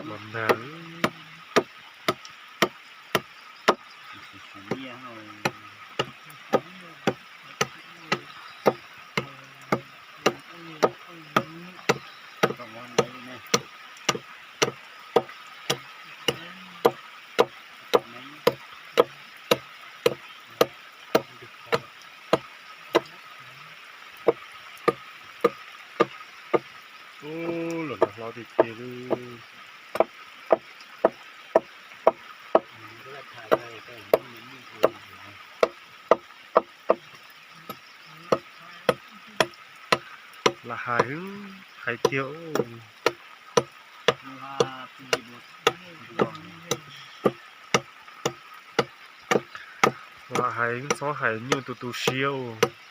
Los ntag. Ub, los nrog hlob tiag tiag li. Lam hais, hais tiag. Lam hais txhob hais nyuj tu tu siab ua.